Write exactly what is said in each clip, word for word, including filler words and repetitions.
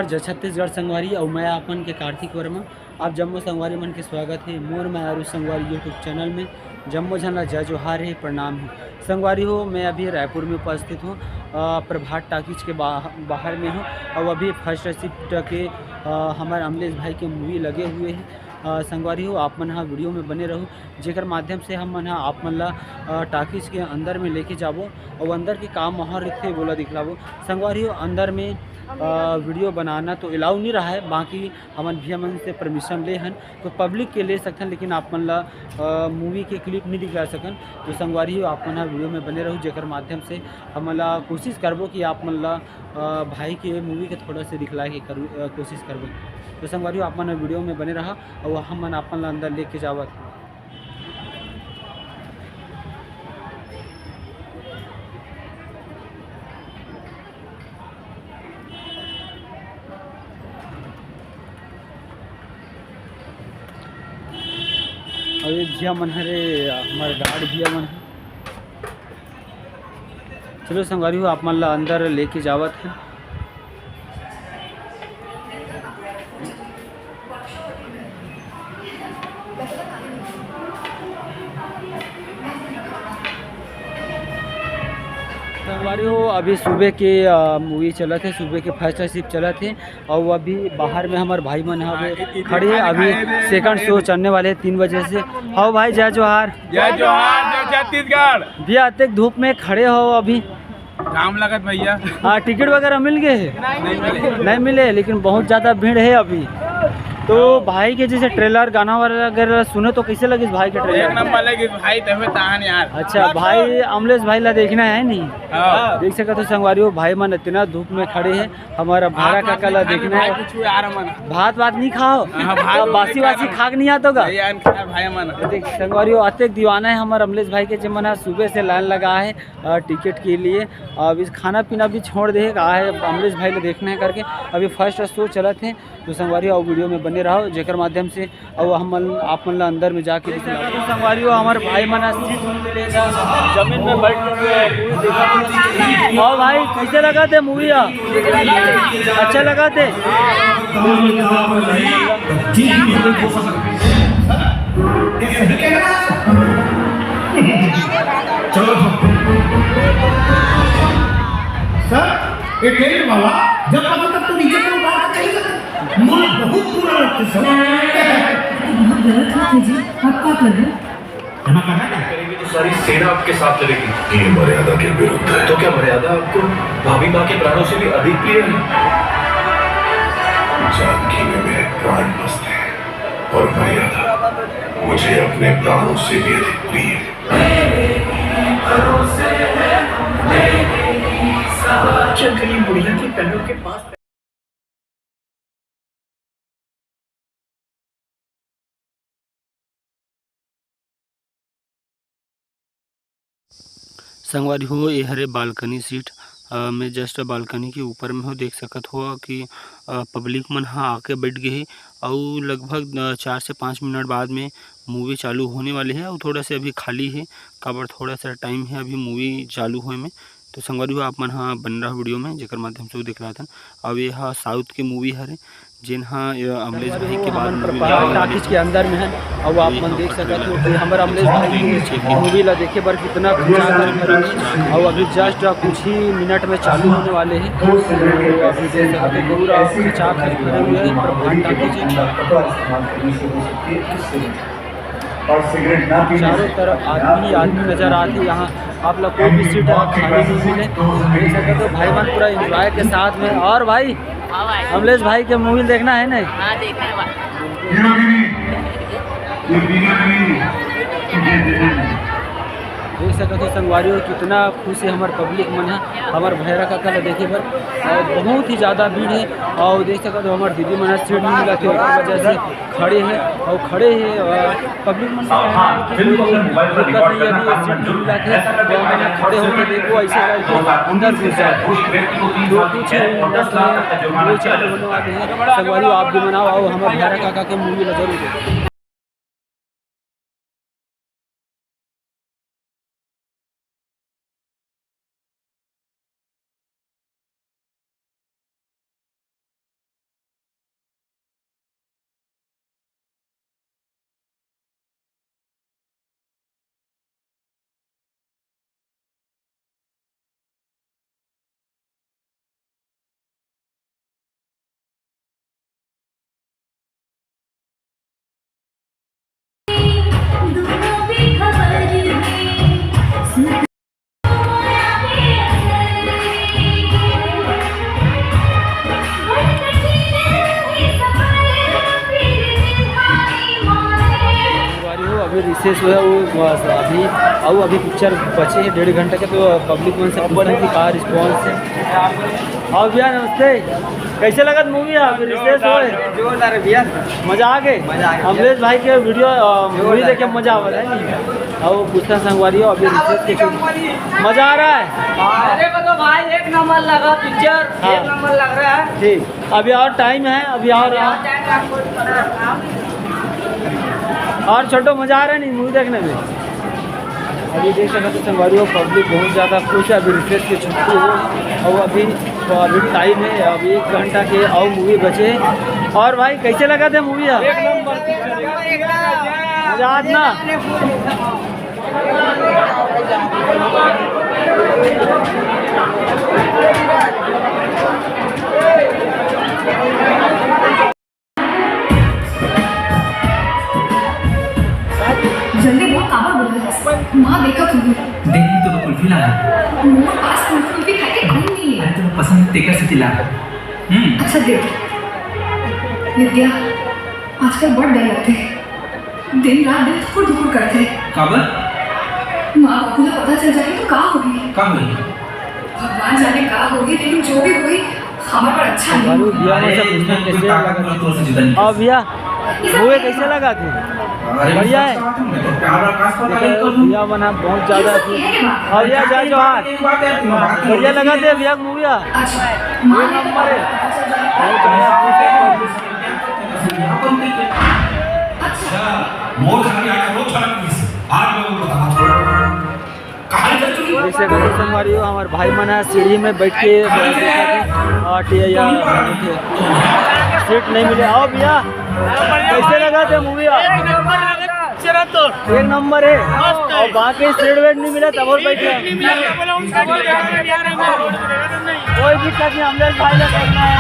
जय छत्तीसगढ़ संगवारी, अउ मैं आपन के कार्तिक वर्मा। आप जम्मो संगवारी मन के स्वागत हे मोर मयारू संगवारी YouTube चैनल में। जम्मो झन ला जय जोहार हे, प्रणाम हे। संगवारी हो, मैं अभी रायपुर में उपस्थित हूँ, अ, प्रभात टॉकीज के बाह-, बाहर में हूँ। अउ अभी फर्स्ट शिफ्ट के, अ, हमर अमलेश भाई के मूवी लगे हुए हे। अ, संगवारी हो, आप मन ह वीडियो में बने रहू, जेकर माध्यम से हम मन ह आप मन ला, अ, टॉकीज के अंदर में लेके जाबो अउ अंदर के का माहौल रहिथे, वोला दिखलाबो। संगवारी हो, अंदर में, अ, वीडियो बनाना तो अलाउ नहीं रहा है, बाकी हमन भैया मन से परमिशन ले हन, तो पब्लिक के ले सकथन, लेकिन आप मन ला, अ, मूवी के क्लिप नहीं दिखला सकन। तो संगवारी हो, आप मन ह वीडियो में बने रहू, जेकर माध्यम से हमन ला कोशिश करबो कि आप मन ला, अ, भाई के मूवी के थोड़ा से दिखलाए के करू, अ, कोशिश करबो। तो संगवारी हो, आप मन ह वीडियो में बने रहा। अउ हमन अपन ला अंदर लेके जावत हन। अउ ये भैया मन हरे, हमर गार्ड भैया मन ह। चलो संगवारी हो, आप मन ला अंदर लेके जावत हे। संगवारी हो, अभी सुबह के, अ, मूवी चलत हे, सुबह के फर्स्ट शिफ्ट चलत हे, अउ अभी बाहर में हमर भाई मन हवे खड़े हे। अभी सेकंड शो चलने वाले हे तीन बजे से। हव भाई, जय जोहार। जय जोहार, जय छत्तीसगढ़। भैया, अतेक धूप में खड़े हो अभी। घाम लगत भैया। हाँ, टिकट वगैरह मिल गए हे? नहीं मिले। नहीं मिले, लेकिन बहुत ज्यादा भीड़ हे अभी। तो भाई के जैसे ट्रेलर, गाना वाला वगैरह सुने तो कैसे लगिस भाई के एक ट्रेलर? नंबर लगिस भाई, तबे तान यार। अच्छा, भाई अमलेश भाई ला देखना हे नहीं? हाँ। देख सकत हो संगवारी हो, भाई मन इतना धूप में खड़े हे, हमर भारा काका ला देखना हे। कुछ यार मन। भात वात नहीं खाओ? हाँ, भात अब बासी वासी खा के नहीं आतो गा? नहीं यार, खा भाई मन। देख संगवारी हो, अतेक दीवाना हे हमर अमलेश भाई के, जे मन ह सुबह से लाइन लगा हे, अ, टिकट के लिए। अब इस खाना पीना भी छोड़ दे हे, का हे अमलेश भाई ला देखना हे करके। अभी फर्स्ट शो चलत हे, तो संगवारी हो, वीडियो में बने रहो, जेकर माध्यम से अउ हमन, आप मन ला अंदर में जाके दिखलाबो। तो संगवारी हो, हमर भाई मन ह सीट उट ले ला, जमीन में बैठ के पूरी देखत हे। अउ भाई, कैसे लगत हे मूवी ह? अच्छा लगत हे? चलो। सर, ये टेंट वाला जब तक तो नीचे को उतार के चले जाते। मन बहुत बुरा लगता है, सर। ये तो बहुत गलत बात है जी, आप क्या कर रहे हैं? क्षमा करना क्या? करेंगे तो सारी सेना आपके साथ चलेगी। ये मर्यादा के विरुद्ध है। तो क्या मर्यादा आपको भाभी माँ के प्राणों से भी अधिक प्रिय है? जानकी में मेरे प्राण बसते हैं और मर्यादा मुझे अपने प्राणों से भी अधिक प्रिय है। जंगली बुढ़िया के पैरों के पास संगवारी हो, ये हरे बालकनी सीट। अ, मैं जस्ट बालकनी के ऊपर में हो, देख सकत हो कि, अ, पब्लिक मन ह आके बैठ गे हे अउ लगभग, अ, चार से पाँच मिनट बाद में मूवी चालू होने वाले हे अउ थोड़ा से अभी खाली हे, काबर थोड़ा सा टाइम हे अभी मूवी चालू होए में। तो संगवारी हो, आप मन ह बन रहा वीडियो में, जेकर माध्यम से वो दिखलाथन। अब ये ह साउथ के मूवी हरे, जेन ह, अ, अमलेश भाई के बाद हमन मूवी प्रभात आने वाले टॉकीज हे। के अंदर में हन, अउ आप ये मन देख हमर सकत हो कि हमर अमलेश भाई के मूवी ला देखे बर कितना खचाखच भरे हे, अउ अभी जस्ट कुछ ही मिनट में चालू होने वाले हे। तो अभी देख सकत हो पूरा खचाखच भरे हुए हे प्रभात टॉकीज। और सिगरेट ना पीने चारों तरफ आदमी ही आदमी नजर आते हैं। यहाँ आप लोग कोई भी सीट खाली नहीं मिले, देख सकते हो भाई मन पूरा एंजॉय के साथ में। और भाई, हाँ भाई। अमलेश भाई के मूवी देखना है ना? हाँ, देखने वाला। हीरो गिरी, ये हीरो गिरी, ये देख सकते हो संगवारी हो, कितना खुश है हमारे पब्लिक मन है, हमारे भैरा काका ला देखे बर। और बहुत ही ज़्यादा भीड़ है और देख सकते हो हमारे दीदी मन सीट नहीं मिला थे, वजह से खड़े हे अउ खड़े हे, अ, पब्लिक मन के कहना हे कि कोई दिक्कत नहीं, यदि सीट नहीं मिलत हे, तो हमन खड़े होके देखबो, ऐसे करके अंदर घुस जाए। तो कुछ ही मिनट में मूवी चालू होने वाले हैं। संगवारी हो, आप भी मन आओ, अउ हमर भैरा काका के मूवी ला जरूर देखो। Recess होय, वो बस अभी, अउ अभी पिक्चर बचे हे डेढ़ घंटा के, तो पब्लिक मन से पूछथन कि का रिस्पॉन्स हे। अउ भैया नमस्ते, कैसे लगत मूवी हे? अभी रिसेस होय, जोरदार है भैया। मजा आ गए। मजा आ गया। अमलेश भाई के वीडियो, अ, मूवी जोरदार। देख के मजा आवत हे। अउ पूछथन संगवारी हो, अभी रिसेस के छुट्टी, मजा आ रहा है? अरे को तो भाई एक नंबर लगा पिक्चर, हाँ। एक नंबर लग रहा है। ठीक। अभी और टाइम है, अभी और, और छोटो मजा आ रहा है नहीं मूवी देखने में? अभी देख सकते हो संगवारी हो, पब्लिक बहुत ज़्यादा खुश है। अभी रिसेस की छुट्टी हो, अउ अभी, तो अभी टाइम है, अभी एक घंटा के अउ मूवी बचे। अउ भाई कैसे लगत हे मूवी? एक नंबर पिक्चर, मजा आत ना। जल्दी बोल, काबर बोला है? माँ देखा तुम्हें। दिन में तो कुल्फी लाया। मोर पास कुल्फी खाए के टाइम नहीं है। अरे, तुम्हें पसंद है, तेकर से खिला। हम्म। अच्छा देख विद्या, आजकल बड़ डर लगथे। दिन रात दिल धुकुर धुकुर करथे। काबर? माँ बापू ला पता चल जाही तो का होही? का होही? भगवान जाने का होही, लेकिन जो भी होही, हमर बर अच्छा नहीं होही। भैया, अरे, इसमें कोई ताकत नहीं, तो से जुदा नहीं। अउ भैया, मूवी कैसे लगत हे? अरे, बढ़िया है। मैं तो प्यार और आकाश को तारीफ कर दूं। भैया मन बहुत ज्यादा। अउ भैया, जय जोहार। बढ़िया लगत हे भैया मूवी। अच्छा। एक नंबर है। बहुत बढ़िया। अच्छा, मोर घर में आके रोज झगड़ा करिस। आज मैं उनको बताना छोड़। कहानी चल चुकी। जैसे कि संगवारी हो, हमर भाई मन ह सीढ़ी में बैठ के, आ, टी-, या, सीट नहीं मिले। अउ भैया, कैसे लगत हे मूवी? एक नंबर लगत हे, चला तो। एक नंबर है। मस्त है। अउ बाकी सीट वेट नहीं मिला, तब अउ बैठे। नहीं मिला, तब बोला, उनका भी ध्यान में नहीं आ रहा है, मैं रोड पे देखा था, नहीं। कोई दिक्कत नहीं, अमलेश भाई का करना है।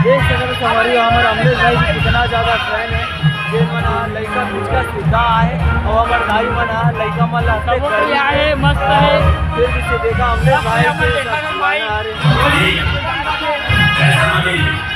देख सकते हो संगवारी हो, हमर अमलेश भाई के कितना ज्यादा फैन है। जे मन ह लइका कुछ का सीधा आए, अउ हमर दाई मन ह लइका मन ला सब कोई आए, मस्त है। फिर भी से देखा अमलेश भाई के देखा था भाई। आ रहे हैं।